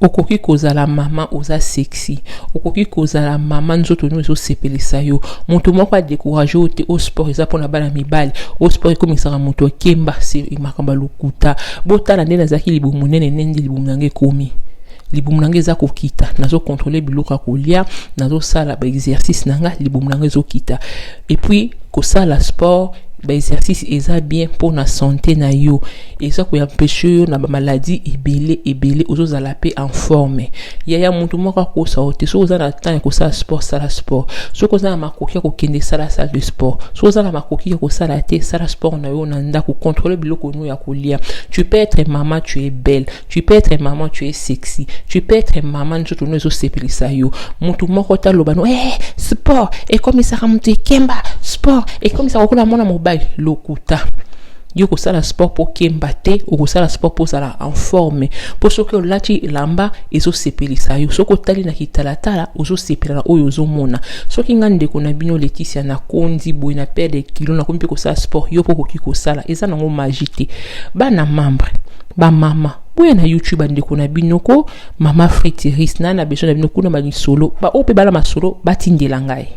Okoki kozala mama oza sexy, okoki kozala mama nzoto no ezosepelisa yo. Moto moko adécourage yo te. O sport eza mpona bana mibali, o sport ekomisaka moto akemba, se makambo ya lokuta. Botala nde nazalaki libumu monene, nde libumu na ngai ekomi, libumu na ngai eza kokita. Nazocontrôle biloko ya kolia, nazosala baexercice na ngai, libumu na ngai ezokita. Et puis kosala sport, baexercice eza bien mpona santé na yo, eza koempêche yo na bamaladi ebele ebele, ozozala mpe en forme. Yaya, motu moko akosa yo te. Soki oza na temps ya kosala sport, sala sport. Soki oza na makoki ya kokende, sala salle de sport. Soki oza na makoki ya kosala te, sala sport na yo na ndako, contrôle biloko no ya kolia. Tu peux être maman, tu es belle. Tu peux être maman, tu es sexy. Tu peux être maman, nzoto no ezosepelisa yo. Motu moko taloba no sport ekomisaka moto ekemba, sport ekomisaka okola mwana mobali, lokuta. Yo kosala sport mpo kemba te, okosala sport mpo ozala en forme, mpo soki olati elamba ezosepelisa yo, soki otali na kitalatala ozosepela na oyo ozomona. Soki nga ndeko na bino Leticia nakondi boye na perdre kilo, nakomi mpe kosala sport, yo mpo okoki kosala. Eza nango magie te. Bana membre, bamama, boya na YouTube, bandeko na bino ko Mama Fritiris na besoin na bino kuna. Balisolo baoyo mpe bala masolo, batindela ngai.